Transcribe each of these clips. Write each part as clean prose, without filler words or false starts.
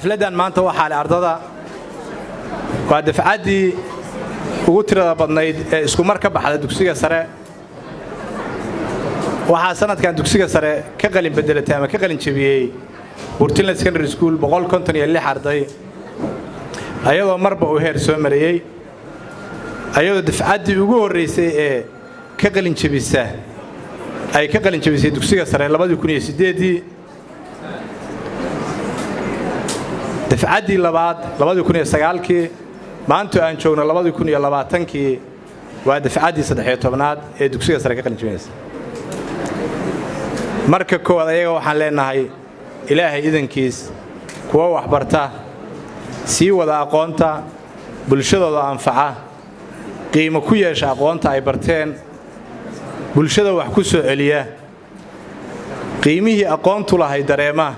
Xafladdan maanta waxaa leh ardada. Waa dafcaddii ugu tirada badnayd ee iskumar ka baxda dugsiga sare. Waxaa sanadkan dugsiga sare ka qalin bedelatay ama ka qalin jebiyey Burtinle Secondary School 156 arday, ayadoo marba uu heer soo marayey, ayadoo dafcaddii ugu horraysay ee ka qalin jebisa ay ka qalin jebisay dugsiga sare 2008-dii, dafcaddii labaad 2009-kii. Maanta aan joogno 2020-kii, waa dafcaddii 13aad ee dugsiga sare ka qalin jebinaysa. Marka koowaad ayaga waxaan leenahay, Ilaahay idankiis, kuwa waxbarta, sii wada aqoonta, bulshadooda anfaca, qiimo ku yeesha aqoonta ay barteen, bulshada wax ku soo celiya, qiimihii aqoontu lahay dareema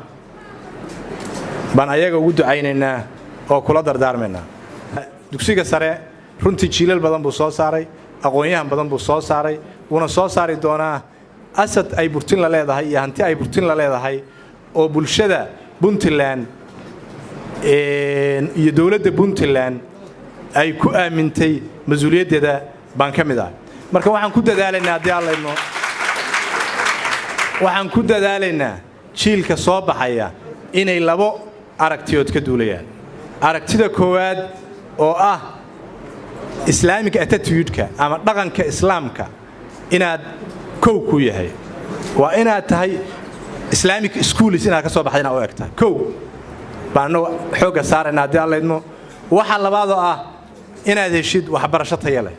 baan ayaga ugu ducaynaynaa oo kula dardaarmaynaa. Dugsiga sare runtii jiilal badan buu soo saaray, aqoon-yahan badan buu soo saaray, wuuna soo saari doonaa. Asset ay Burtinla leedahay iyo hanti ay Burtinla leedahay oo bulshada Puntland iyo dowladda Puntland ay ku aamintay mas-uuliyaddeeda baan ka mid ah. Marka waxaan ku dadaalaynaa, haddii Allayno, waxaan ku dadaalaynaa jiilka soo baxaya inay labo aragtiyood ka duulayaan. Aragtida koowaad oo ah Islamic attitude-ka ama dhaqanka Islaamka inaad kow ku yahay, waa inaad tahay Islamic schools inaad ka soo baxda, inaad u eg tahay, kow baan annagu xoogga saarayna, haddii Allaydmo. Waxa labaadoo ah inaad heshid waxbarasho taya leh.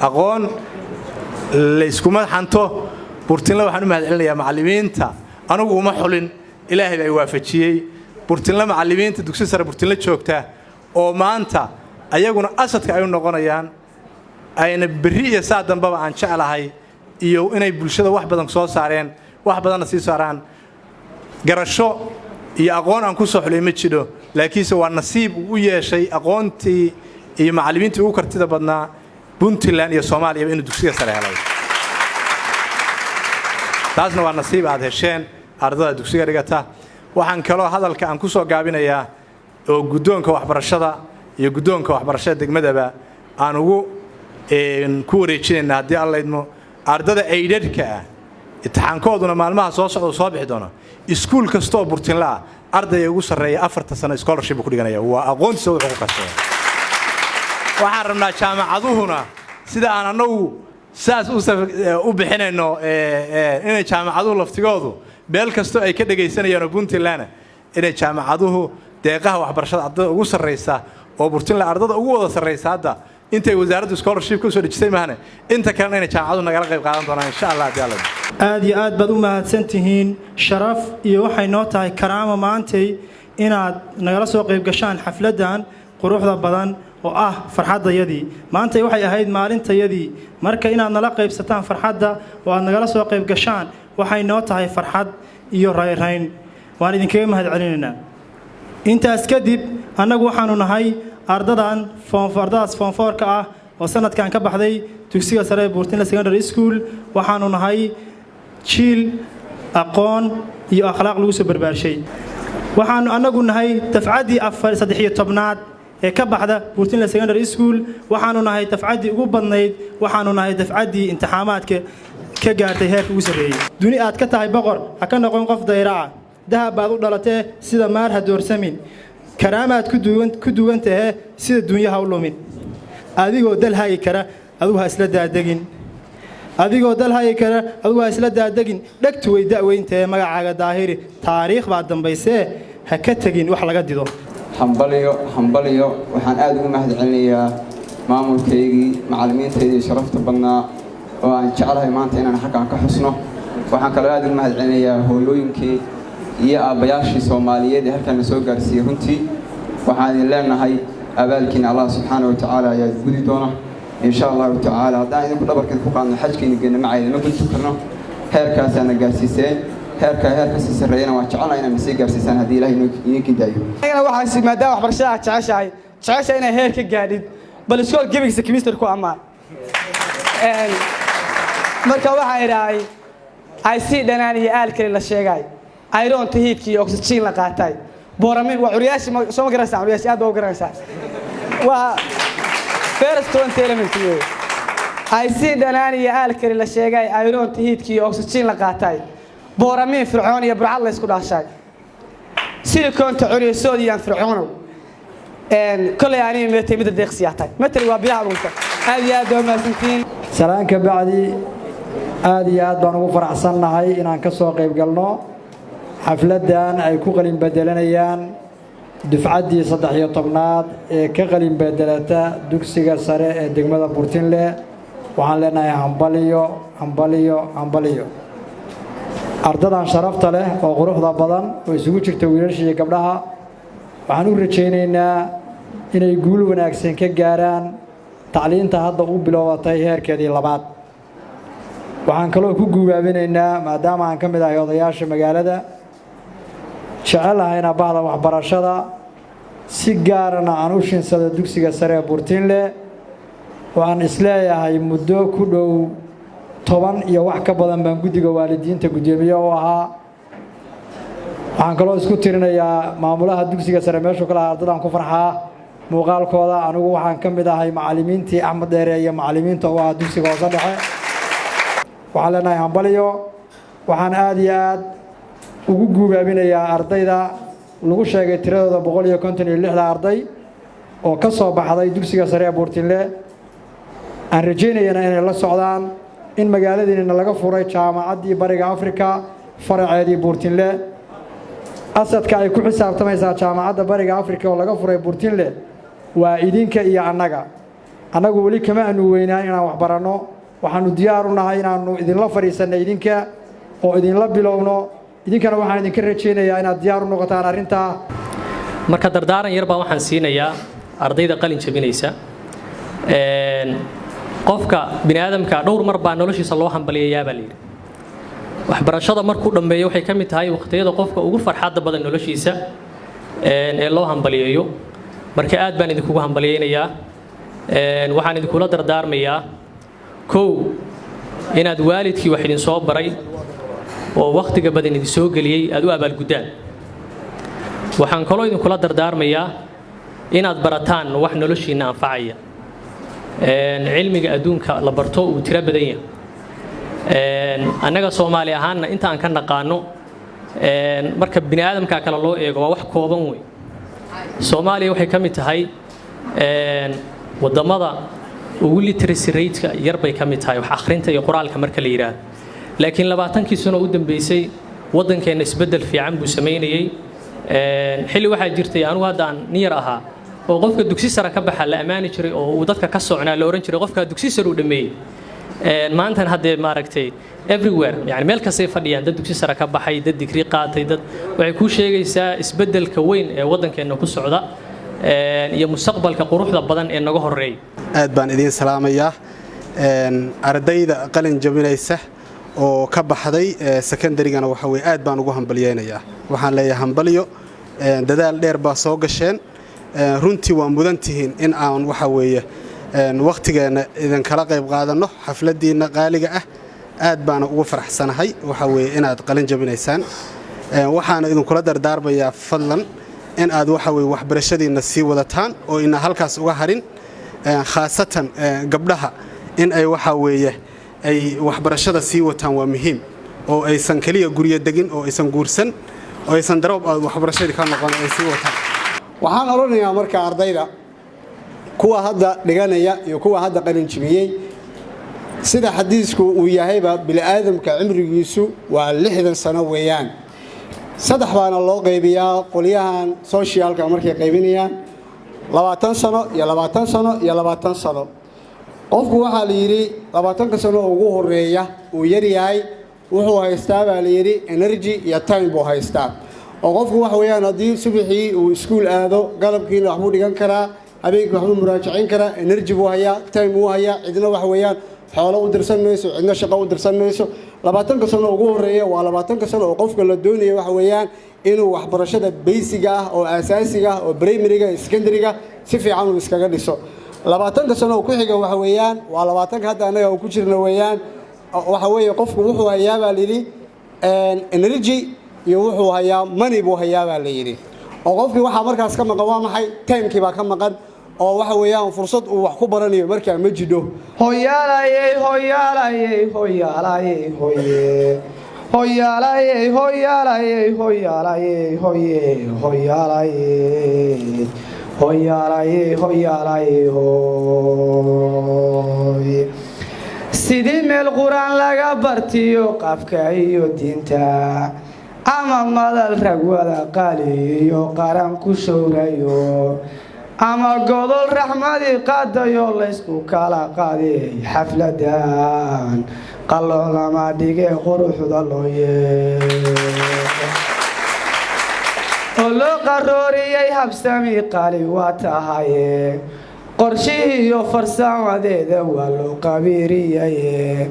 Aqoon layskuma xanto. Burtinle waxaan u mahad celinayaa macallimiinta. Anugu uma xulin, Ilaahay baa i waafajiyey. Burtinle macallimiinta dugsi sare Burtinle joogta oo maanta ayaguna asset-ka ay u noqonayaan, ayna berri iyo saa dambaba aan jeclahay iyo inay bulshada wax badan soo saareen, wax badanna sii saaraan. Garasho iyo aqoon aan ku soo xulay ma jidho, laakiinse waa nasiib uu u yeeshay aqoontii iyo macallimiintii ugu kartida badnaa Puntland iyo Soomaaliyaba inuu dugsiga sare helay. Taasna waa nasiib aad hesheen, ardada dugsiga dhigata. Waxaan kaloo hadalka aan ku soo gaabinayaa oo guddoonka waxbarashada iyo guddoonka waxbarashada degmadaba aan ugu ku wareejinayna, haddii Allaydmo, ardada aided-ka ah imtixaankooduna maalmaha soo socda soo bixi doona. Iskuul kastaoo Burtinle ah ardayga ugu sarreeya 4-ta sano scholarship buu ku dhiganaya. Waa aqoontiisa wuxuu ku kasbaya. Waxaan rabnaa jaamacaduhuna sida aan annagu saas u bixinayno inay jaamacaduhu laftigoodu meel kastoo ay ka dhegaysanayaan oo Puntland inay jaamacaduhu deeqaha waxbarashada ardada ugu sarraysa oo Burtinle ardada ugu wada sarraysa hadda intay wasaaraddu scholarship ka soo dhejisay mahane, inta kalena inay jaamacaduhu nagala qayb qaadan doonaan, insha Allah, haddii Alla. Aad iyo aad baad u mahadsan tihiin. Sharaf iyo waxay noo tahay karaamo maantay inaad nagala soo qayb gashaan xafladdan quruxda badan oo ah farxaddayadii. Maantay waxay ahayd maalintayadii. Marka inaad nala qaybsataan farxadda oo aad nagala soo qayb gashaan waxay noo tahay farxad iyo rayrayn. Waan idinkaga mahad celinaynaa. Intaas kadib, annagu waxaanu nahay ardadan ardadaas form four-ka ah oo sanadkan ka baxday dugsiga sare ee Buurtinle Secondary School. Waxaanu nahay jiil aqoon iyo akhlaaq lagu soo barbaarshay. Waxaanu annagu nahay dafcaddii afar 13aad ee ka baxda Buurtinle Secondary School. Waxaanu nahay dafcaddii ugu badnayd. Waxaanu nahay dafcaddii imtixaamaadka ka gaartay heerka ugu sarreeyey. Duni aad ka tahay boqor ha ka noqon qof dayraca. Dahab baad u dhalatee, sida maar ha doorsamin. Karaamaad ku duwan tahee, sida dunyaha u lumin. Adigoo dal hagi kara, adigu ha isla daadegin. Adigoo dal hagi kara, adigu ha isla daadegin. Dhegtu way da'weyntahe, magacaaga daahiri. Taariikh baad dambaysee, ha ka tegin wax laga dido. Hambaliyo, hambaliyo. Waxaan aada ugu mahad celinayaa maamulkaygii, macallimiintaydii sharafta badnaa oo aan jeclahay maanta inaan xaggan ka xusno. Waxaan kaloo aada ugu mahad celinayaa hooyooyinkii iyo aabbayaashii Soomaaliyeed ee halkaan na soo gaarsiiyey. Runtii waxaan idin leenahay, abaalkiina Allah subxaana wa tacaala ayaa gudi doona, insha Allahu tacaala. Haddaan idinku dhabarkeed ku qaadno xajkaynu geenno macayda ma gudbi karno. Heerkaasaana gaarsiiseen, heerkaa heer kasii sarreeyana waan jecelnahay inaad na sii gaarsiisaan, haddii Ilahay idinka daayo. Anigana waxaas, maadaama waxbarashada aad jeceshahay, jeceshahay inaad heer ka gaadhid, bal iskool gebigiisa chemistry ku ammaan. Marka waxaan idhahay: I see dhanaan iyo aalkali la sheegay, iron-ta heat-ka iyo oxygen la qaatay. Booramiin waa curyaashii, soo ma garanaysaa? Curyaashii aad baa u garanaysaa, waa first 20 elements wey. Aysi dhanaan iyo aalkali la sheegay, ironta, heatka iyo oxygen la qaatay, booramiin fircoon iyo burcad la isku dhaashay, siliconta curiyasood iyo fircoonow, kolay aniga meetay midda deeqsiyaa tahay matali waa biyaha dhulka. Aad iyo aad baa mahadsantihiin. Salaan ka bacdi, aad iyo aad baan ugu faraxsannahay inaan ka soo qayb galno xafladdan ay ku qalin bedelanayaan dufcaddii 13aad ee ka qalin bedelata dugsiga sare ee degmada Burtinle. Waxaan leenahay hambaliyo, hambaliyo, hambaliyo ardadan sharafta leh oo quruxda badan oo isugu jirta wiilasha iyo gabdhaha. Waxaan u rajaynaynaa inay guul wanaagsan ka gaaraan tacliinta hadda u bilowatay heerkeedii labaad. Waxaan kaloo ku guubaabinaynaa, maadaama aan ka mid ahay odayaasha magaalada, jecelahayna bahda waxbarashada, si gaarana aan u shinsado dugsiga sare ee Burtinle, waxaan isleeyahay muddo ku dhow 10 iyo wax ka badan baan guddiga waalidiinta guddoomiye u ahaa. Waxaan kaloo isku tirinayaa maamulaha dugsiga sare. Meeshuu ka lahaa ardadaan ku farxaa muuqaalkooda. Anigu waxaan ka mid ahay macallimiintii Axmed Dheere iyo macallimiinta u ahaa dugsiga hoose dhexe. Waxaan leenahay hambaliyo. Waxaan aada iyo aad ugu guubaabinayaa ardayda lagu sheegay tiradooda 156da arday oo ka soo baxday dugsiga sare ee Buurtinle, aan rajaynayana inay la socdaan in magaaladiinina laga furay Jaamacaddii Bariga Afrika faraceedii Buurtinle. Asadka ay ku xisaabtamaysaa Jaamacadda Bariga Afrika oo laga furay Buurtinle waa idinka iyo annaga. Annagu weli kama aanu weynaan inaan wax baranno. Waxaanu diyaar u nahay inaannu idinla fadhiisanno idinka oo idinla bilowno. Idinkana waxaan idinka rajaynayaa inaad diyaar u noqotaan arrintaa. Marka dardaaran yar baa waxaan siinayaa ardayda qalin jabinaysa. Qofka bini aadamka dhowr mar baa noloshiisa loo hambaliyayaa baa layidhi. Waxbarashada markuu dhammeeyo waxay ka mid tahay waqtiyada qofka ugu farxadda badan noloshiisa ee loo hambaliyeeyo. Marka aad baan idinkugu hambaliyeynayaa. Waxaan idinkula dardaarmayaa, kow, inaad waalidkii wax idin soo baray oo wakhtiga badan idin soo geliyey aad u abaalguddaan. Waxaan kaloo idinkula dardaarmayaa inaad barataan wax noloshiinna anfacaya. Cilmiga adduunka la barto uu tiro badan yahay. Annaga Soomaali ahaanna inta aan ka naqaano marka bini aadamka kale loo eego waa wax kooban wey. Soomaaliya waxay ka mid tahay waddamada ugu literacy rate-ka yar bay ka mid tahay, wax akhrinta iyo qoraalka marka la yidhaahdo. Laakiin 20kii sano u dambeysay waddankeenna isbeddel fiican buu samaynayey. Xilli waxaa jirtay anugu hadda aan nin yar ahaa oo qofka dugsi sare ka baxa la ammaani jiray oo uu dadka ka socnaa, la ohan jiray qofka dugsi sare uu dhameeyey. Maantan haddee maaragtay everywhere, yani meel kastay fadhiyaan dad dugsi sare ka baxay, dad digri qaatay. Dad waxay kuu sheegaysaa isbeddelka weyn ee waddankeenna ku socda iyo mustaqbalka quruxda badan ee naga horeeya. Aad baan idiin salaamayaa ardayda qalin jabinaysa oo ka baxday secondarygana. Waxa weye aad baan ugu hambalyeynayaa. Waxaan leeyahay hambalyo. Dadaal dheer baa soo gasheen. Runtii waa mudan tihiin in aan waxa weeye wakhtigeenna idinkala qayb qaadanno xafladdiinna qaaliga ah. Aad baana ugu faraxsanahay waxa weeye inaad qalin jabinaysaan. Waxaana idinkula dardaarmayaa fadlan in aad waxa weye waxbarashadiinna sii wadataan oo ina halkaas uga harin, khaasatan gabdhaha in ay waxa weeye ay waxbarashada sii wataan waa muhiim, oo aysan keliya guryo degin oo aysan guursan oo aysan daroob aad waxbarashadii ka noqon, ay sii wataan. Waxaan odhanayaa marka ardayda, kuwa hadda dhiganaya iyo kuwa hadda qalin jibiyey, sida xadiisku uu yahayba, bini'aadamka cimrigiisu waa 60 sano weeyaan. Saddex baana loo qaybiyaa qolyahan socialka markay qaybinayaan: 20 sano iyo 20 sano iyo 20 sano. Qofku waxaa la yidhi 20ka sano ugu horeeya uu yar yahay, wuxuu haystaa baa la yidhi energy iyo time buu haystaa, oo qofku waxa weeyaan haddii subaxii uu iskuul aado, galabkiina waxbuu dhigan karaa, habeenkii waxbuu muraajacayn karaa. Energy buu hayaa, time buu hayaa. Cidna waxa weeyaan xoolo u dirsan mayso, cidna shaqo u dirsan mayso. 20ka sano ugu horeeya waa 20ka sano oo qofka la doonaya waxa weeyaan inuu waxbarashada basicga ah oo aasaasiga ah oo primaryga iyo secondaryga si fiican uu iskaga dhiso. 20ka sano oo ku xiga waxa weeyaan waa 20ka hadda annaga uu ku jirna weeyaan. Waxa weeye qofku wuxuu hayaa baa la yidhi energy iyo wuxuu hayaa money buu hayaa baa la yidhi. Oo Oo qofkii waxaa markaas ka maqan waa maxay? Timekii baa ka maqan, oo waxa weeyaan fursad uu wax ku baranayo markaa ma jidho. Hoyaalayey, hoyaalayey, hoyaalayey, hoye, hoyaalayey, hoyaalayey, hoyaalayey, hoye, hoyaalayey, hoyaalayey, hoyaalayey, hoye. Sidii meel Qur-aan laga bartiyo qafka iyo diinta, ama madal rag wada qaaliyo qaran ku showrayo, ama godol raxmadii qaadayo laysku kala qaaday, xafladan qalooc lama dhige, quruxda loo yee oo loo qarooriyey habsami qali waa tahaye, qorshihii iyo farsamadeeda waa loo qabiiriyaye,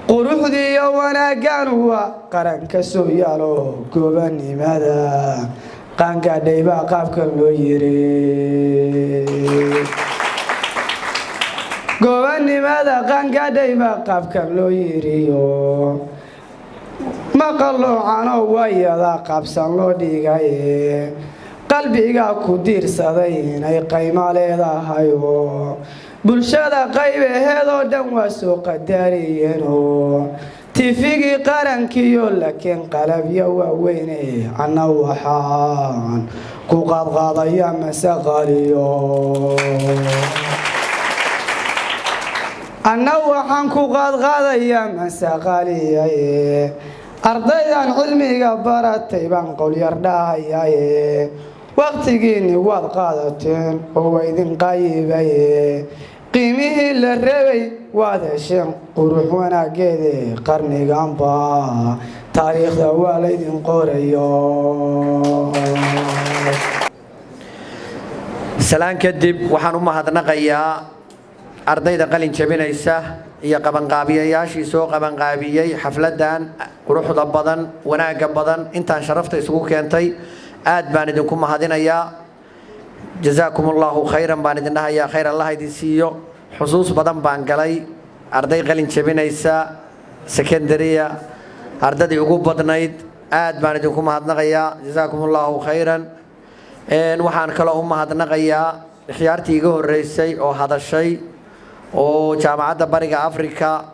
quruxdiiyo wanaaggan waa qaranka soo yaalo, gobanimada qaangaadhay baa qaabkan loo yiri, gobanimada qaangaadhay baa qaabkan loo yiriyo, maqaloocano wayada qabsan loo dhigaye, qalbigaa ku diirsaday inay qaymo leedahayo, bulshada qaybaheedoo dhan waa soo qadariyeenoo, tifigii qarankiyo laakiin qalabyo waaweyne, anna waxaan ku qaadqaadaya masaqaliyo, anna waxaan ku qaadqaadayaa masaqaliyaye, ardaydan cilmiga baratay baan qolyar dhahayaye, wakhtigiinni waad qaadateen oo waa idin qayibaye, qiimihii la rabay waad hesheen, qurux wanaageede qarniganba taariikhda waa laydin qorayo. Salaan kadib, waxaan u mahadnaqayaa ardayda qalin jabinaysa iyo qabanqaabiyayaashii soo qabanqaabiyey xafladan quruxda badan, wanaagga badan, intaan sharafta isugu keentay. Aad baan idinku mahadinayaa. Jazaakum Allahu khayran baan idin dhahayaa, khayr Allah idin siiyo. Xusuus badan baan galay, arday qalin jabinaysa secondarya, ardadii ugu badnayd. Aad baan idinku mahadnaqayaa, jazaakum Allahu khayran. Waxaan kaloo u mahadnaqayaa ikhyaartii iga horreysay oo hadashay oo Jaamacadda Bariga Africa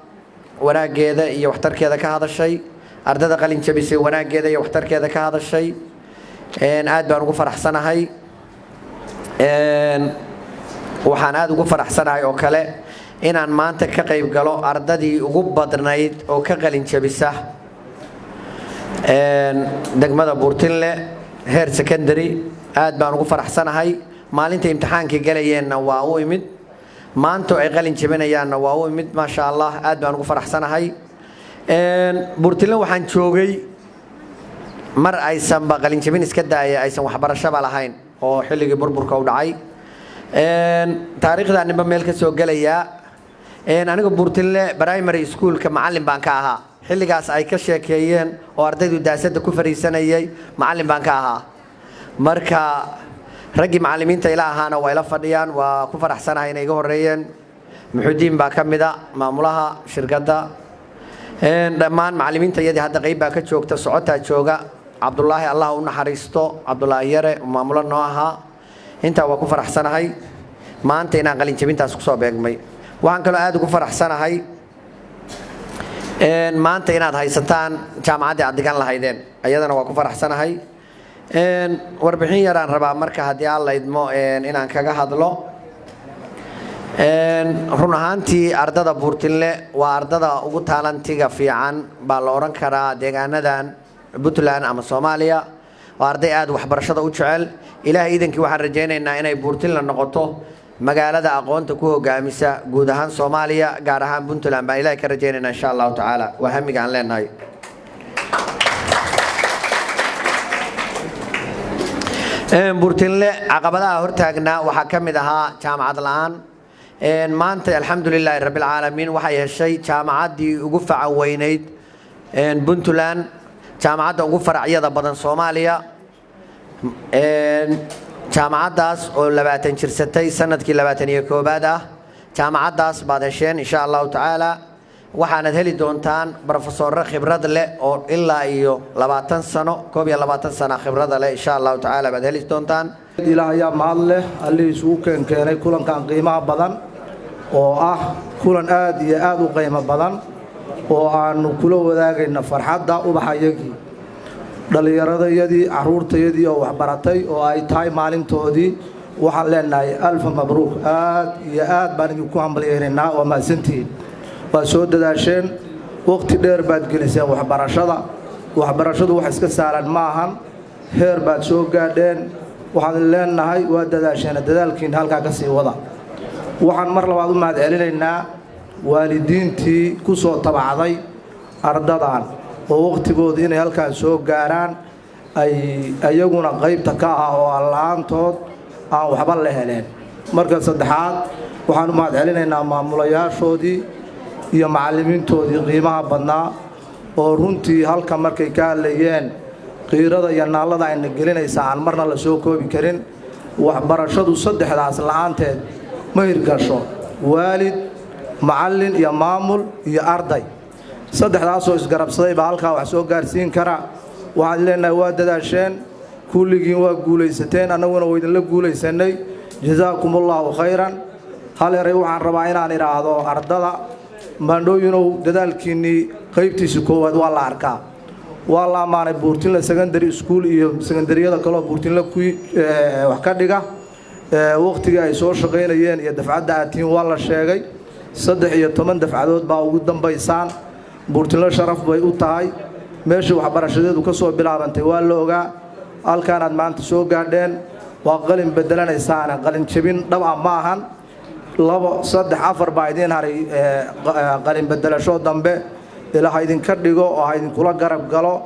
wanaaggeeda iyo waxtarkeeda ka hadashay, ardada qalin jabisay wanaaggeeda iyo waxtarkeeda ka hadashay. Aad baan ugu faraxsanahay. Waxaan aada ugu faraxsanahay oo kale inaan maanta ka qayb galo ardadii ugu badnayd oo ka qalin jabisa degmada Buurtinle heer secondary. Aad baan ugu faraxsanahay. Maalinta imtixaankii galayeenna waa u imid, maanta oo ay qalin jabinayaanna waa u imid. Maasha Allah, aad baan ugu faraxsanahay. Buurtinle waxaan joogay mar aysanba qalinjabin iska daaya, aysan waxbarashaba lahayn, oo xilligii burburka u dhacay. Taariikhdaa ninba meel ka soo gelayaa. Aniga Buurtinle primary schoolka macallin baan ka ahaa xilligaas ay ka sheekeeyeen oo ardaydu daasada ku fariisanayay, macallin baan ka ahaa. Marka raggii macallimiinta ila ahaana waa ila fadhiyaan, waa ku faraxsanahay inay iga horreeyeen. Muxudiin baa ka mida, maamulaha shirkadda. Dhammaan macallimiinta iyadii hadda qayb baa ka joogta, socotaa jooga. Cabdulaahi, Allah u naxariisto, Cabdulaahi Yare maamulo noo ahaa. Intaa waa ku faraxsanahay maanta inaan qalinjabintaas kusoo beegmay. Waxaan kaloo aada ugu faraxsanahay maanta inaad haysataan jaamacaddii aad dhigan lahaydeen, ayadana waa ku faraxsanahay. Warbixin yaraan rabaa marka, haddii aan laydmo, inaan kaga hadlo. Run ahaantii ardada Buurtinle waa ardada ugu talentiga fiican baa la odhan karaa deegaanadan Puntland ama Soomaaliya. Waa arday aada waxbarashada u jecel. Ilaahay iidankii waxaan rajaynaynaa inay Buurtinle noqoto magaalada aqoonta ku hogaamisa guud ahaan Soomaaliya, gaar ahaan Puntland baan Ilahay ka rajaynaynaa, insha Allahu tacaala. Waa hamiga aan leenahay. Buurtinle caqabadaha hortaagnaa waxaa ka mid ahaa jaamacad la-aan. Maanta, alxamdu lilaahi rabbilcaalamiin, waxay heshay jaamacaddii ugu facan weyneyd Puntland, jaamacadda ugu faracyada badan Soomaaliya, jaamacaddaas oo 20 jirsatay sanadkii 21aad ah. Jaamacaddaas baad hesheen, insha Allahu tacaala. Waxaanad heli doontaan brofesorro khibrad leh oo ilaa iyo 20 sano, 21 sano khibrada leh, insha Allahu tacaala baad heli doontaan. Ilaah ayaa mahad leh, Allihii isugu keenkeenay kulankan qiimaha badan oo ah kulan aad iyo aad u qiimo badan oo aanu kula wadaagayna farxadda ubaxayagii, dhallinyaradayadii, carruurtayadii oo waxbaratay oo ay tahay maalintoodii. Waxaan leenahay alfa mabruuk, aad iyo aad baan idinku hambalyaynaynaa. Waa mahadsantihiin, waad soo dadaasheen, waqti dheer baad geliseen waxbarashada. Waxbarashadu wax iska saalan ma ahan, heer baad soo gaadheen. Waxaan leenahay waa dadaasheen, dadaalkiina halkaa ka sii wada. Waxaan mar labaad u mahad celinaynaa waalidiintii ku soo tabacday ardadan oo waqtigooda inay halkaan soo gaaraan ay iyaguna qaybta ka ah oo aan la-aantood aan waxba la heleen. Marka saddexaad, waxaan u mahad celinaynaa maamulayaashoodii iyo macallimiintoodii qiimaha badnaa oo runtii halka markay ka hadlayeen qiirada iyo naallada ayna gelinaysaa aan marna la soo koobi karin. Waxbarashadu saddexdaas la-aanteed ma hirgasho: waalid, macallin iyo maamul iyo arday. Saddexdaasoo isgarabsaday baa halkaa wax soo gaarsiin kara. Waxaad leenahay waa dadaasheen, kulligiin waa guulaysateen, annaguna waa idinla guulaysannay. Jasaakumullahu khayran. Hal eray waxaan rabaa inaan idhaahdo ardada maandhooyinow, dadaalkiinnii qaybtiisa koowaad waa la arkaa, waa la ammaanay Buurtinle Secondary School iyo sekondariyada kaleo Buurtinle ku wax ka dhiga. Wakhtigii ay soo shaqaynayeen iyo dafcadda aatiin waa la sheegay, 13 dafcadood baa ugu dambaysaan. Buurtinle sharaf bay u tahay, meeshii waxbarashadeedu ka soo bilaabantay waa la ogaa. Halkaanaad maanta soo gaadheen waa qalin bedelanaysaana, qalin jebin dhab ah ma ahan. Labo, saddex, afar baa idiin haray qalin bedelasho dambe. Ilaa ha idinka dhigo oo ha idinkula garab galo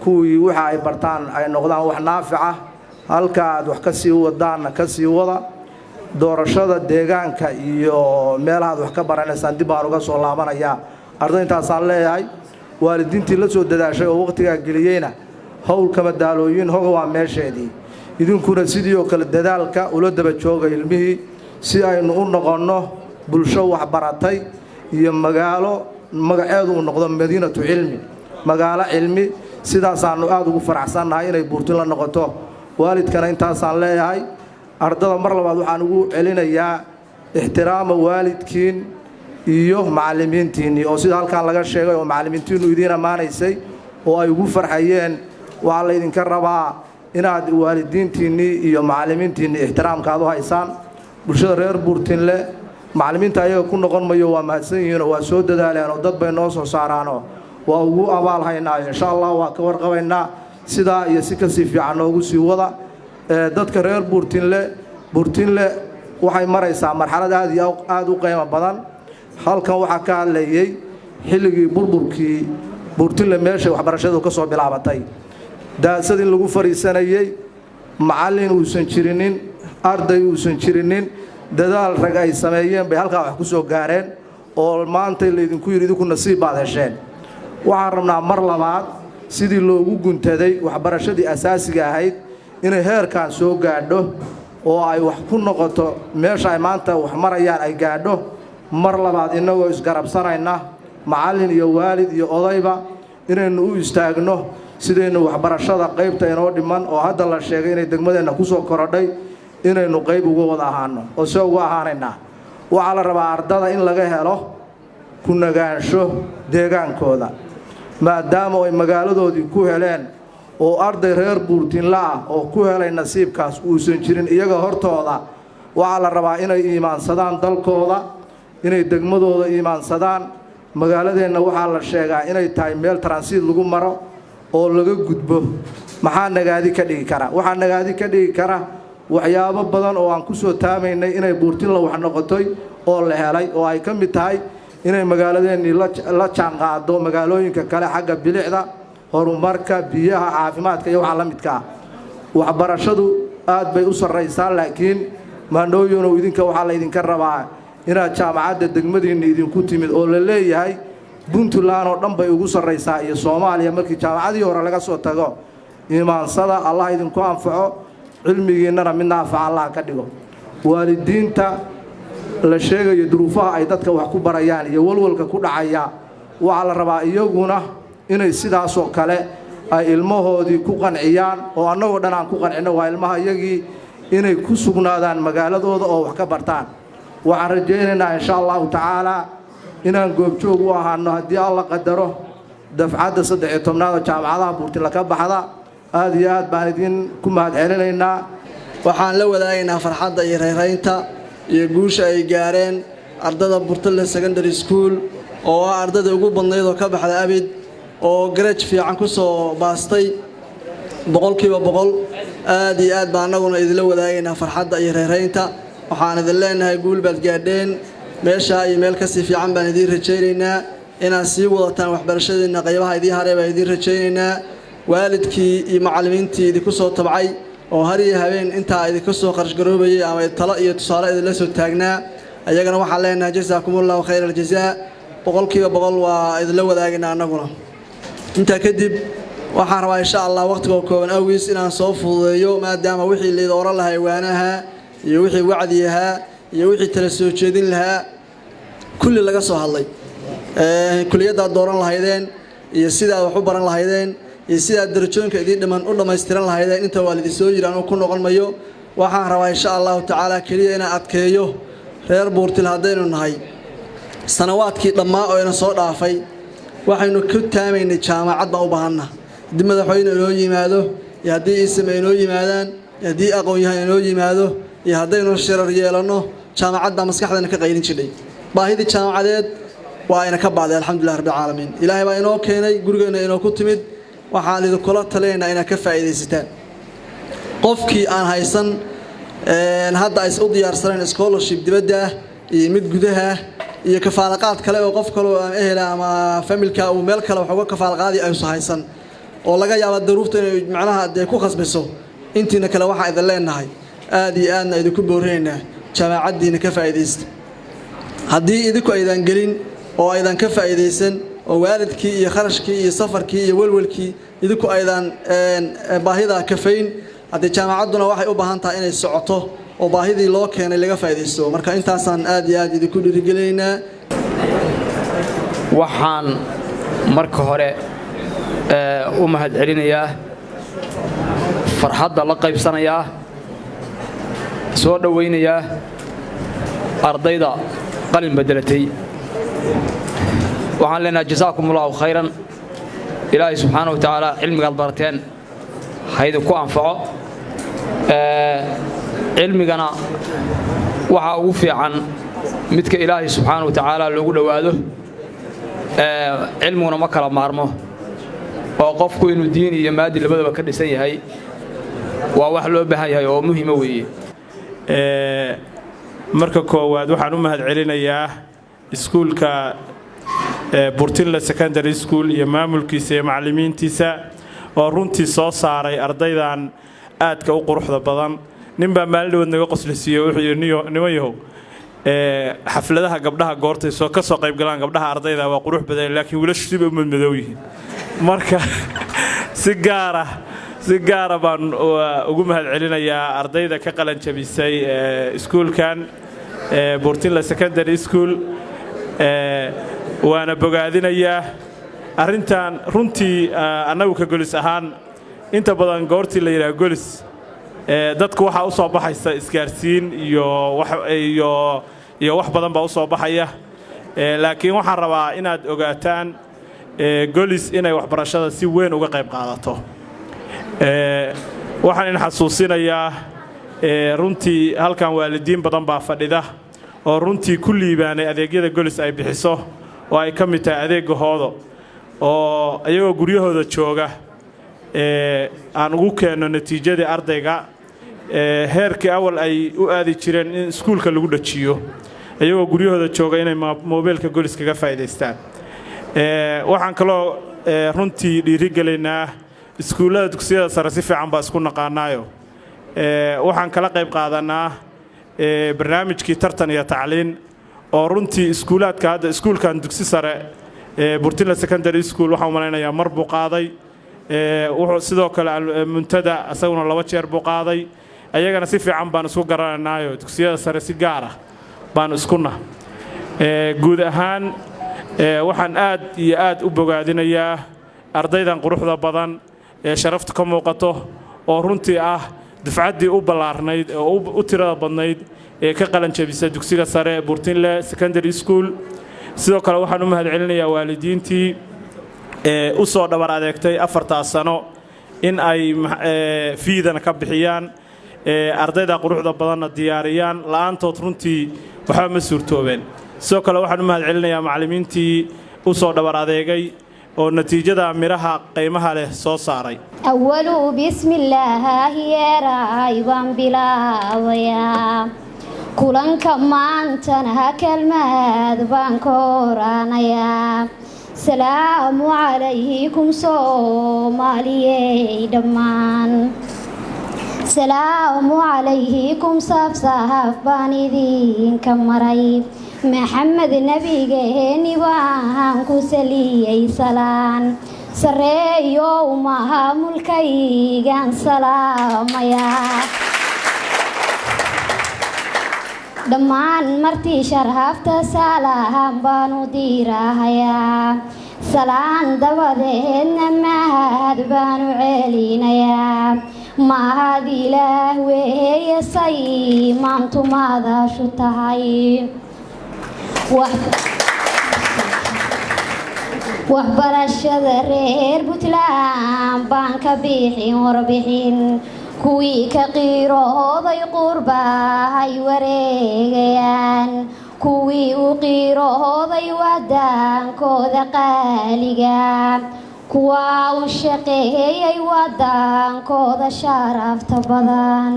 kuwii waxa ay bartaan ay noqdaan wax naafic ah. Halka aad wax ka sii wadaanna ka sii wada. Doorashada deegaanka iyo meelahaad wax ka baranaysaan dib baan uga soo laabanayaa. Arday intaasaan leeyahay. Waalidiintii la soo dadaashay oo wakhtigaa geliyeyna howl kama daalooyin, hoga waa meesheedii. Idinkuna sidii oo kale dadaalka ula daba jooga ilmihii si aynu u noqonno bulsho waxbaratay iyo magaalo magaceedu uu noqdo madiinatu cilmi, magaalo cilmi. Sidaasaannu aad ugu faraxsannahay inay Buurtin la noqoto. Waalidkana intaasaan leeyahay. Ardada mar labaad waxaan ugu celinayaa ixtiraama waalidkiin iyo macallimiintiinnii oo sida halkaan laga sheegay oo macallimiintiinnu idiin ammaanaysay oo ay ugu farxayeen. Waxaa laydinka rabaa inaad waalidiintiinnii iyo macallimiintiinnii ixtiraamka aad u haysaan. Bulshada reer Buurtinle macallimiinta ayaga ku noqon mayo, waa mahadsan yihiinoo waa soo dadaaleenoo dad bay noo soo saaraanoo waa ugu abaal haynaayo. Insha Allah waa ka warqabaynaa, sidaa iyo si kasii fiican noogu sii wada. Dadka reer Buurtinle, Buurtinle waxay maraysaa marxalad aad iyo aad u qiimo badan. Halkan waxaa ka hadlayey xilligii burburkii Buurtinle meeshay waxbarashadu ka soo bilaabatay, daasad in lagu fadhiisanayey, macallin uusan jirinin, arday uusan jirinin, dadaal rag ay sameeyeen bay halkaa wax ku soo gaareen oo maanta laydinku yidhi idinku nasiib baad hesheen. Waxaan rabnaa mar labaad sidii loogu guntaday waxbarashadii asaasiga ahayd inay heerkan soo gaadho oo ay wax ku noqoto meesha ay maanta wax marayaan ay gaadho. Mar labaad innagoo isgarabsanayna, macallin iyo waalid iyo odayba, inaynu u istaagno sidaynu waxbarashada qaybta inoo dhiman oo hadda la sheegay inay degmadeenna ku soo korodhay inaynu qayb uga wada ahaano oo se uga ahaanaynaa. Waxaa la rabaa ardada in laga helo ku nagaansho deegaankooda, maadaama ay magaaladoodii ku heleen oo arday reer Buurtinla ah oo ku helay nasiibkaas uusan jirin iyaga hortooda. Waxaa la rabaa inay iimaansadaan dalkooda, inay degmadooda iimaansadaan. Magaaladeenna waxaa la sheegaa inay tahay meel taransiid lagu maro oo laga gudbo. Maxaa nagaadi ka dhigi kara? Waxaa nagaadi ka dhigi kara waxyaabo badan oo aan ku soo taamaynay inay Buurtinla wax noqotoy oo la helay, oo ay ka mid tahay inay magaaladeennii la jaanqaado magaalooyinka kale xagga bilicda, horumarka, biyaha, caafimaadka iyo waxa la midka ah. Waxbarashadu aad bay u sarraysaa, laakiin maandhooyinow, idinka waxaa laydinka rabaa inaad jaamacadda degmadiinna idinku timid oo la leeyahay Puntland oo dhan bay ugu sarraysaa iyo Soomaaliya markii jaamacadii hore laga soo tago. Iimaansada, Allah idinku anfaco, cilmigiinnana mid naafaca Allah ka dhigo. Waalidiinta la sheegayo duruufaha ay dadka wax ku barayaan iyo walwalka ku dhacaya Waxaa la rabaa iyaguna inay sidaasoo kale ay ilmahoodii ku qanciyaan, oo annagoo dhan aan ku qancinno waa ilmaha iyagii inay ku sugnaadaan magaaladooda oo wax ka bartaan. Waxaan rajaynaynaa, insha Allahu tacaalaa, inaan goobjoog u ahaano, haddii Alla qadaro, dafcadda 13aad oo jaamacadaha Buurtinle ka baxda. Aad iyo aad baan idin ku mahad celinaynaa. Waxaan la wadaagaynaa farxadda iyo rayraynta iyo guusha ay gaareen ardada Burtinle Secondary School, oo ah ardada ugu badnayd oo ka baxda abid, oo grade fiican ku soo baastay 100%. Aad iyo aad baan annaguna idinla wadaagaynaa farxadda iyo rayraynta. Waxaan idin leenahay guul baad gaadheen, meeshaa iyo meel kasii fiican baan idiin rajaynaynaa. Inaad sii wadataan waxbarashadiinna qaybaha idiin haree baan idiin rajaynaynaa. Waalidkii iyo macallimiintii idinku soo tabcay oo har iyo habeen intaa idinka soo qarashgaroobayay ama talo iyo tusaale idinla soo taagnaa, ayagana waxaan leenahay jasaakumullahu khayr aljazaa. 100% waa idinla wadaagaynaa annaguna. Intaa kadib, waxaan rabaa, insha Allah, waqtigoo kooban awgiis inaan soo fududeeyo, maadaama wixii layda oran lahaa waanaha iyo wixii wacdi ahaa iyo wixii tala soo jeedin lahaa kulli laga soo hadlay, kuliyaddaad dooran lahaydeen iyo sidaad wax u baran lahaydeen iyo sidaad darajooyinka idiin dhiman u dhammaystiran lahaydeen, inta waa laidin soo yiri, anugu ku noqon mayo. Waxaan rabaa, insha Allahu tacaala, keliya inaan adkeeyo: reer Buurtil haddaynu nahay, sanawaadkii dhammaa oo ina soo dhaafay waxaynu ku taamaynay jaamacad baan u baahanna. Haddii madaxweyne inoo yimaado iyo haddii ism ay inoo yimaadaan iyo haddii aqoon-yahan inoo yimaado iyo haddaynu shirar yeelanno, jaamacad baa maskaxdeena ka qaylin jidhay. Baahidii jaamacadeed waa ayna ka bacday, alxamdulilah rabbilcaalamiin. Ilaahay baa inoo keenay, gurigeenna inoo ku timid. Waxaan idinkula talinaynaa inaad ka faa'iidaysataan. Qofkii aan haysan hadda ays u diyaarsanayn scholarship dibadda ah iyo mid gudaha iyo kafaalaqaad kale oo qof kale oo ama ehela ama familka uu meel kale wax uga kafaalaqaadi aysan haysan, oo laga yaaba daruufta inay macnaha dee ku khasbiso, intiina kale waxaan idin leenahay, aad iyo aadna idinku boorinaynaa, jaamacaddiina ka faa'iidaysta. Haddii idinku aydan gelin oo aydan ka faa'iidaysan, oo waalidkii iyo kharashkii iyo safarkii iyo welwelkii idinku aydan baahida kafayn, haddii jaamacadduna waxay u baahan tahay inay socoto oo baahidii loo keenay laga faa'iidaysto. Marka intaasaan aad iyo aad idinku dhiirigelinaynaa. Waxaan marka hore u mahad celinayaa, farxadda la qaybsanayaa, soo dhowaynayaa ardayda qalin beddelatay. Waxaan leenahay jasaakum Allahu khayran. Ilaahay subxaana wa tacaala cilmigaad barateen ha idinku anfaco. Cilmigana waxaa ugu fiican midka Ilaahay subxaana wa tacaala loogu dhowaado. Cilmiguna ma kala maarmo, oo qofku inuu diin iyo maadi labadaba ka dhisan yahay waa wax loo baahan yahay oo muhiima weeye. Marka koowaad, waxaan u mahad celinayaa iskuulka Burtinle Secondary School iyo maamulkiisa iyo macallimiintiisa oo runtii soo saaray ardaydan aadka u quruxda badan. Ninbaa maalin dhawood naga qoslisiiye, wuxuu yidhi: "Niman yahow, xafladaha gabdhaha goortay soo ka soo qayb galaan, gabdhaha ardayda waa qurux badan, laakiin wiilashu sibay u madmadow yihiin." Marka si gaara baan ugu mahad celinayaa ardayda ka qalan jabisay iskuulkan Burtinle Secondary School, waana bogaadinayaa arrintan. Runtii annagu ka Golis ahaan, inta badan goortii la yidhaha Golis, dadku waxaa u soo baxaysa isgaarsiin iyo wax badan baa u soo baxaya, laakiin waxaan rabaa inaad ogaataan Golis inay waxbarashada si weyn uga qayb qaadato. Waxaan in xasuusinayaa, runtii halkan waalidiin badan baa fadhida oo runtii ku liibaanay adeegyada Golis ay bixiso, oo ay ka mid tahay adeegga Hoodo, oo iyagoo guryahooda jooga aan ugu keenno natiijadii ardayga, heerkii awal ay u aadi jireen in iskuulka lagu dhajiyo, iyagoo guryahooda jooga inay moobeelka Golis kaga faa'iidaystaan. Waxaan kaloo runtii dhiirigelaynaa iskuullada dugsiyada sare. Si fiican baa isku naqaanaayo, waxaan kala qayb qaadanaa barnaamijkii tartan iyo tacliin, oo runtii iskuulaadka hadda iskuulkan dugsi sare Burtinle Secondary School waxaan u malaynayaa mar buu qaaday. Wuxuu sidoo kale Muntada asaguna laba jeer buu qaaday. Ayagana si fiican baan isku garananaayo, dugsiyada sare si gaar ah baanu isku nah. Guud ahaan Waxaan aad iyo aad u bogaadinayaa ardaydan quruxda badan ee sharafta ka muuqato, oo runtii ah dufcaddii u ballaarnayd oo u tirada badnayd ee ka qalanjabisa dugsiga sare Burtinle Secondary School. Sidoo kale waxaan u mahadcelinayaa waalidiintii ee u soo dhabar adeegtay 4taas sano in ay fee-dana ka bixiyaan, ardayda quruxda badanna diyaariyaan. La'aantood runtii waxba ma suurtoobeen. Sidoo kale waxaan u mahadcelinayaa macallimiintii u soo dhabar adeegay oo natiijada midhaha qiimaha leh soo saaray. أول بسم الله yeeraay baan bilaabayaa kulanka maantana, kelmad baan ka oranayaa. Salaamu calaykum Soomaaliyey dhammaan, salaamu calaykum. Saafsaaf baan idinka maray, Maxamed nabigeeni baan ku saliyey salaan sareeyow, maamulkaygaan salaamayaa. Dhammaan martii sharhafta saalahan baanu diirahayaa, salaan dabadeedna mahad baanu celinayaa. Mahad Ilaah weeye say maantu maadaashu tahay. Waxbarashada reer Puntland baan ka bixin warbixin, kuwii ka qiirooday qurbahay wareegayaan, kuwii u qiirooday wadaankooda qaaliga, kuwaa u shaqeeyay wadaankooda sharafta badan,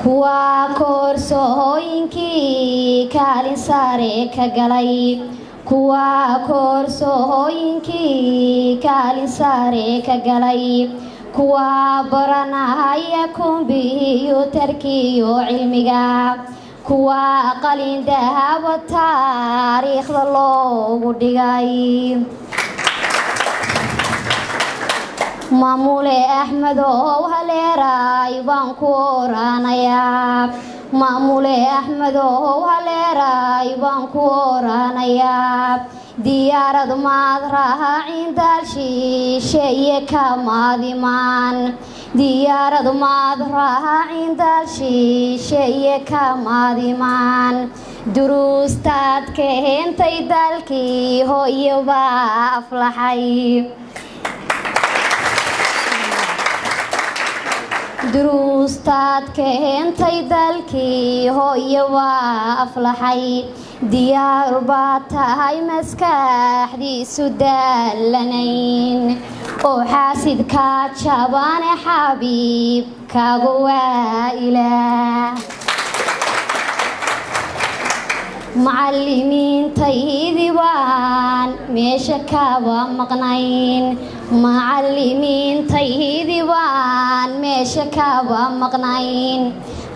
kuwaa koorsooyinkii kaalin sare ka galay, kuwaa koorsooyinkii kaalin sare ka galay, kuwaa baranahaya kumbiyuutarkiyo cilmiga, kuwaa qalin dahaba taariikhda loogu dhigay. Maamule Axmedow haleeraay baan ku oranayaa, maamule Axmedow haleeraay baan ku oranayaa. Diyaarad maad raacin, daalshiisheeye kamaadimaan, diyaarad maad raacin, daalshiisheeye kamaadimaan. Duruustaad keentay dalkii hooyo baa aflaxay, duruustaad keentay dalkii hooyo waa aflaxay. Diyaar baad tahay maskaxdiisu daalanayn oo xaasidkaa jabane, xabiibkaagu waa Ilaah. Macallimiintaydii baan meesha kaba maqnayn, macallimiintaydii baan meesha kaba maqnayn.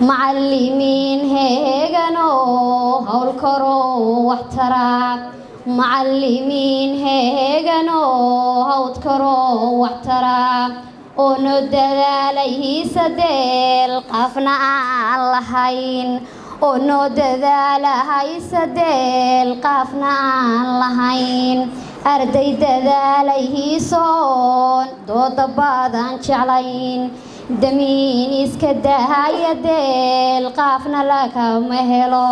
Macallimiin heeganoo howl karoo wax tara, macallimiin heeganoo hawd karoo wax tara oo noo dadaalayhiisa deel qafna aan lahayn, oo noo dadaalahaysa deel qaafna aan lahayn. Arday dadaalayhiisoon dooda badan jeclayn, damiin iska dahaya, deel qaafna lagama helo.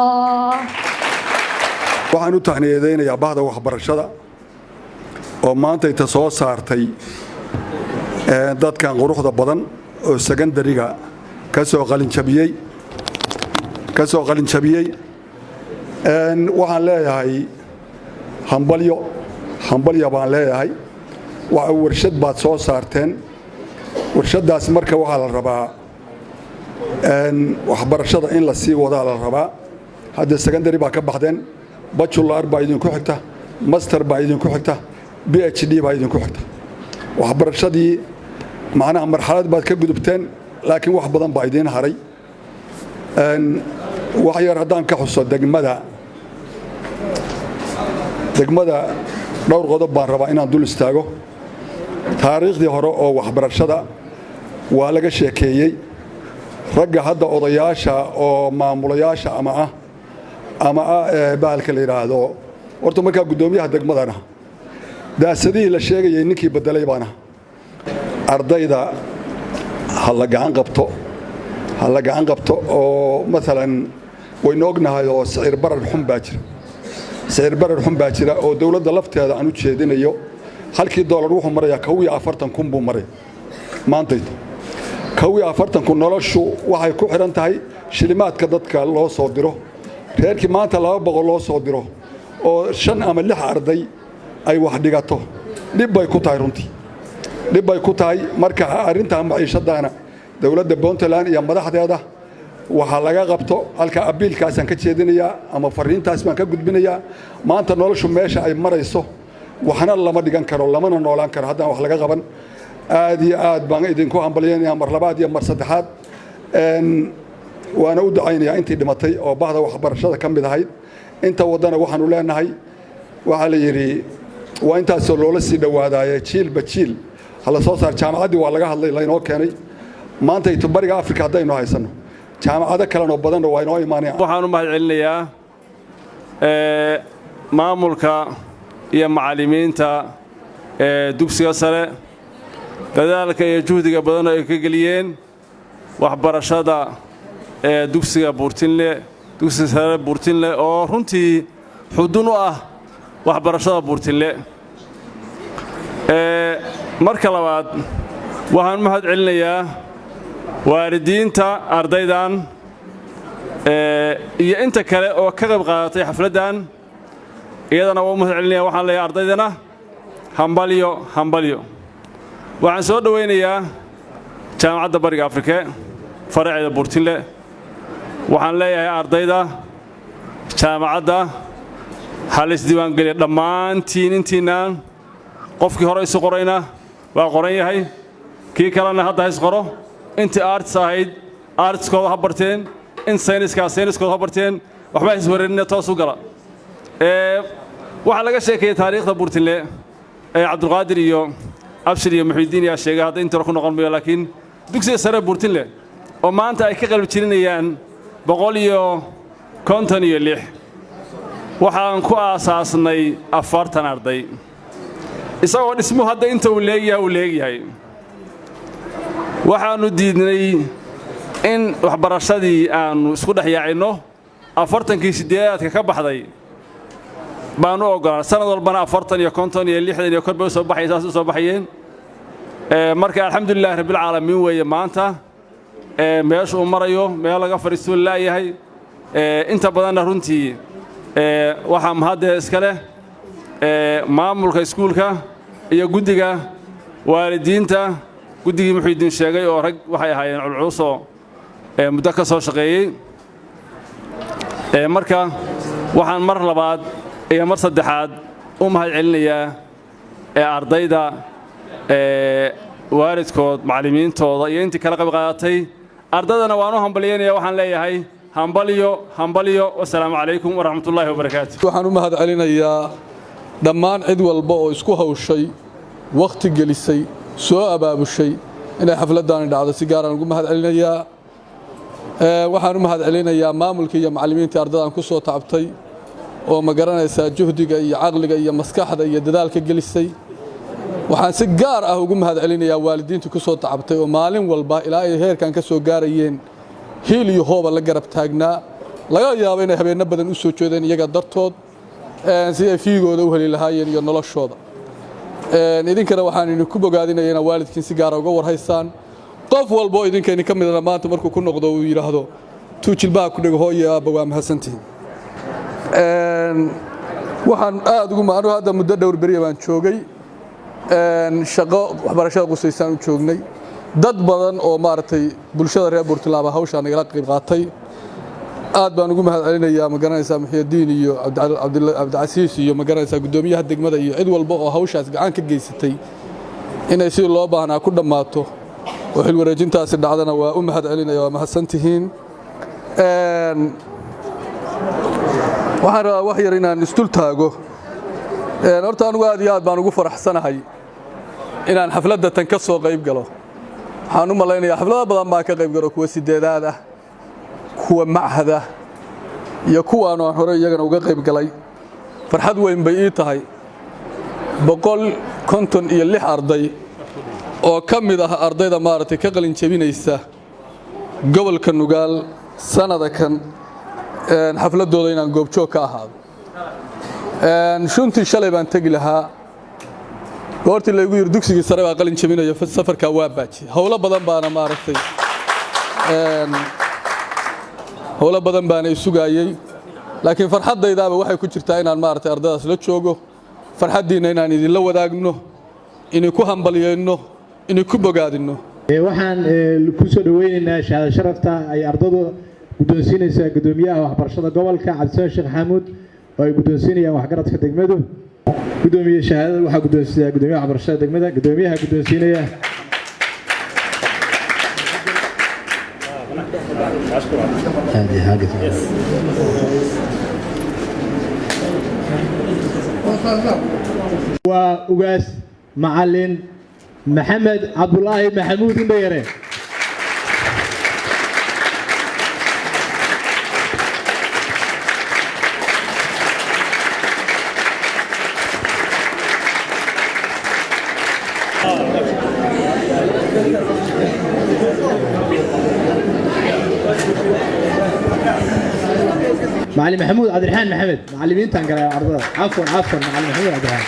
Waxaan u tahniyadaynayaa bahda waxbarashada oo maantayta soo saartay dadkan quruxda badan oo secondary-ga ka soo qalinjabiyey. Waxaan leeyahay hambalyo, hambalya baan leeyahay. Waa warshad baad soo saarteen. Warshaddaas marka waxaa la rabaa waxbarashada in la sii wadaa la rabaa. Hadda secondary baa ka baxdeen, bachelor baa idinku xigta, master baa idinku xigta, PhD baa idinku xigta. Waxbarashadii macnaha marxalad baad ka gudubteen, laakiin wax badan baa idiin haray. Wax yar haddaan ka xuso degmada, dhowr qodob baan rabaa inaan dul istaago. Taariikhdii hore oo waxbarashada waa laga sheekeeyey. Ragga hadda odayaasha oo maamulayaasha ama ah Ama bahalka la yidhaahdo horta markaa guddoomiyaha degmadana daasadihii la sheegayay ninkii bedelay baan ah. Ardayda ha la gacan qabto, ha la gacan qabto. Oo maalan waynu ognahay oo sicir barar xun baa jira, sicir barar xun baa jira oo dowladda lafteeda aan u jeedinayo. Halkii doolar wuxuu marayaa 41,000 buu maray maantayta, 41,000. Noloshu waxay ku xidhan tahay shilimaadka dadka loo soo diro. Reerkii maanta 200 loo soo diro oo shan ama lix arday ay wax dhigato, dhib bay ku tahay, runtii dhib bay ku tahay. Marka arrintaa maciishadaana dowladda Puntland iyo madaxdeeda waxaa laga qabto. Halka abiilkaasaan ka jeedinayaa ama fariintaas baan ka gudbinayaa. Maanta noloshu meesha ay marayso waxna lama dhigan karo, lamana noolaan karo haddaan wax laga qaban. Aad iyo aad baan idinku hambalyaynaya mar labaad iyo mar saddexaad, waana u ducaynayaa intii dhimatay oo bahda waxbarashada ka mid ahayd. Inta waddana waxaanu leenahay, waxaa la yidhi waa intaasoo loola sii dhowaadaaye, jiilba jiil hala soo saar. Jaamacaddii waa laga hadlay, laynoo keenay maanta ito Bariga Afrika. Haddaynu haysanno jaamacado kalenoo badanna waa inoo imaanaya. Waxaan u mahad celinayaa maamulka iyo macallimiinta ee dugsiga sare, dadaalka iyo juhdiga badan oo ay ka geliyeen waxbarashada ee dugsiga Buurtinle, dugsiga sare Buurtinle, oo runtii xudun u ah waxbarashada Buurtinle. Marka labaad waxaan u mahad celinayaa waalidiinta ardaydan iyo inta kale oo ka qayb qaadatay xafladdan, iyadana waa u mahad celinaya. Waxaan leeyahay ardaydana hambalyo, hambalyo. Waxaan soo dhowaynayaa Jaamacadda Bariga Afrike faraceeda Buurtinle. Waxaan leeyahay ardayda jaamacadda ha la isdiiwaangeliya dhammaantiin. Intiinaan qofkii hore isu qorayna waa qoran yahay, kii kalena hadda ha isqoro. Intii arts ahayd artskooda ha barteen, in sayniskaa sayniskooda ha barteen. Waxba iswareerina, toos u gala. Waxaa laga sheekeeyey taariikhda Buurtinle ee Cabdulqaadir iyo Abshir iyo Muxiidiin yaa sheegay, hadda inta hore ku noqon mayo. Laakiin dugsiga sare Buurtinle oo maanta ay ka qalbi jirinayaan 156, waxaan ku aasaasnay 40 arday, isagoo dhismuhu hadda inta uu leegyahay uu leegyahay. Waxaannu diidnay in waxbarashadii aannu isku dhex yaacinno. 40kii sideedaadka ka baxday baanu oggolaan. Sanad walbana 40 iyo 50 iyo 60 iyo kor bay u soo baxay, saas u soo baxayeen. Marka alxamdulilahi rabbilcaalamiin weeye maanta meesha uu marayo, meel laga fadhiistuu laayahay. Inta badanna runtii waxaa mahaddeed iska leh maamulka iskuulka iyo guddiga waalidiinta, guddigii Muxiidiin sheegay oo rag waxay ahaayeen culculusoo muddo ka soo shaqeeyey. Marka waxaan mar labaad iyo mar saddexaad u mahad celinayaa ardayda, waalidkood, macallimiintooda iyo intii kala qayb qaadatay. Ardaydana waan u hambalyaynaya, waxaan leeyahay hambalyo, hambalyo. Wasalaamu calaykum waraxmatullaahi wabarakaatu. Waxaan u mahad celinayaa dhammaan cid walba oo isku hawshay, wakhti gelisay, soo abaabushay inay xafladdaani dhacdo. Si gaaraan ugu mahad celinayaa. Waxaan u mahad celinayaa maamulkii iyo macallimiintii ardaydan ku soo tacabtay oo ma garanaysaa juhdiga iyo caqliga iyo maskaxda iyo dadaalka gelisay. Waxaan si gaar ah ugu mahad celinayaa waalidiinta ku soo tacabtay oo maalin walba ilaa ay heerkan ka soo gaarayeen hiil iyo hooba la garab taagnaa. Laga yaabo inay habeenno badan u soo jeedeen iyaga dartood si ay fiigooda u heli lahaayeen iyo noloshooda. Idinkana waxaan idinku bogaadinaya inaad waalidkiin si gaara uga warhaysaan. Qof walba oo idinka idinka midana maanta markuu ku noqdo uu yidhaahdo tuujilbaha ku dhego, hooyo, aabba, waa mahadsantihiin. Waxaan aad ugu anigu hadda muddo dhowr beriya baan joogay, shaqo waxbarashada qusaysaan u joognay. Dad badan oo maaragtay bulshada reer Buurtinle baa hawshaa nagala qayb qaatay. Aad baan ugu mahad celinayaa, ma garanaysaa, Muxyidiin iyo Cabdicasiis iyo, ma garanaysaa, guddoomiyaha degmada iyo cid walba oo hawshaas gacan ka geysatay inay sidii loo baahnaa ku dhammaato oo xil wareejintaasi dhacdana waa u mahad celinaya. Waa mahadsantihiin. Waxaan rabaa wax yar inaan isdul taago. Horta anugu aad iyo aad baan ugu faraxsanahay inaan xafladda tan ka soo qayb galo. Waxaan u malaynayaa xaflado badan baan ka qayb galo, kuwa sideedaad ah, kuwa machad ah, Iyo kuwaanu aan hore iyagana uga qayb galay. Farxad weyn bay ii tahay 156 arday oo ka mid ah ardayda maaragtay ka qalin jebinaysa gobolka Nugaal sanadakan xafladooda inaan goobjoog ka ahaado. Shuntii shalay baan tegi lahaa, goortii laygu yiri dugsigii sare baa qalin jebinaya, safarkaa waa baajiyey. Howlo badan baana maaragtay, howlo badan baana isugaayey, laakiin farxaddaydaaba waxay ku jirtaa inaan maaragtay ardaydaas la joogo, farxaddiinna inaan idinla wadaagno, idinku hambalyayno, idinku bogaadinno. Waxaan ku soo dhaweynaynaa shahaado sharafta ay ardadu guddoonsiinaysa guddoomiyaha waxbarashada gobolka, Cabdisalaan Sheekh Xamuud, oo ay guddoonsiinayaan waxgaradka degmadu. Guddoomiye, shahaadada waxaa guddoonsiiyaa guddoomiyaha waxbarashada degmada, guddoomiyaha guddoonsiinaya. Waa ugaas Macalin Maxamed Cabdulaahi Maxamuud Indhayare. Macalin Maxamuud Cabdiraxmaan Maxamed, macalimiintan kale ardada, cafwan, cafwan, Macalin Maxamuud Cabdiraxmaan.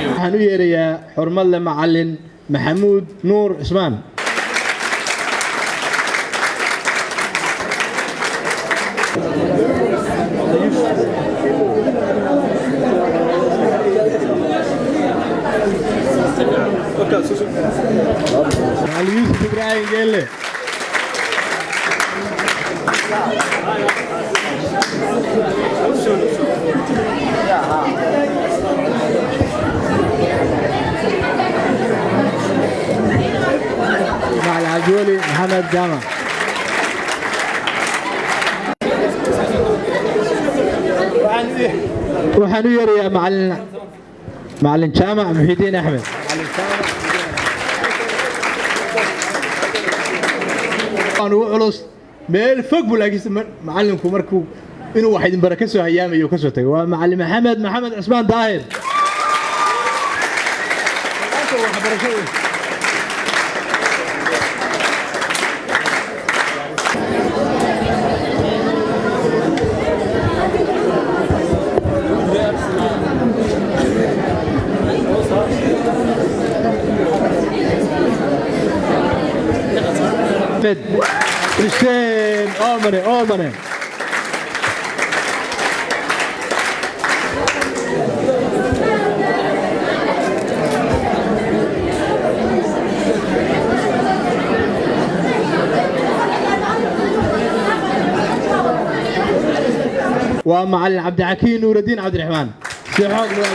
Waxaan u yeerayaa xurmadle Macalin Maxamuud Nuur Cismaan. Macalin Yuusuf Ibraahim Geelle. Macalin Cabdiweli Maxamed Jaamac. Waxaan u yeerayaa Macalin Jaamac Muxidiin Axmed. Waan ugu culus meel fog buu, laakiinse macallinku markuu inuu wax idin bara ka soo hayaamayo ka soo tagay, waa Macalin Maxamed Maxamed Cusmaan Daahir. Ahmed Hussein Omane Omane. Waa Macalin Cabdixakiin Nuuraddiin Cabdiraxmaan, si xoog loo.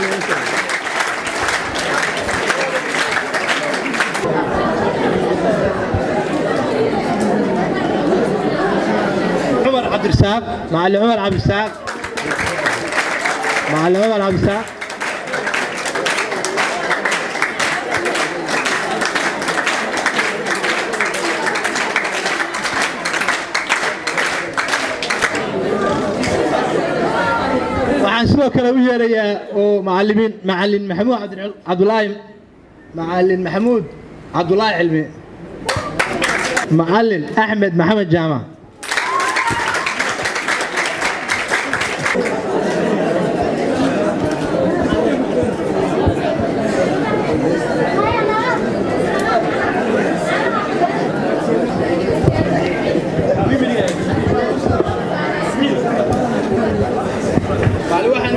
Cumar Cabdirasaaq, Macalin Cumar Cabdirasaaq, Macalin Cumar Cabdirasaaq. Waxaan sidoo kale u yeerayaa oo macalimiin Macalin Maxamuud Cabdulaahi, Macalin Maxamuud Cabdulaahi Cilmi, Macalin Axmed Maxamed Jaamac.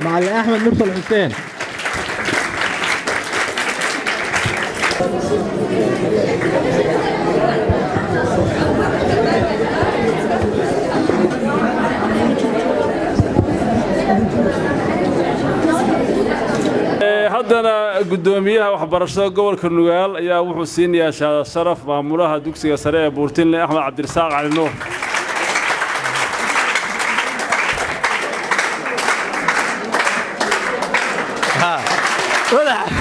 Macalin Axmed Mursal Xuseen. Haddana guddoomiyaha waxbarashada gobolka Nugaal ayaa wuxuu siinayaa shahaado sharaf maamulaha dugsiga sare ee Buurtinle, Axmed Cabdirasaaq Cali Nuur. Madaxa.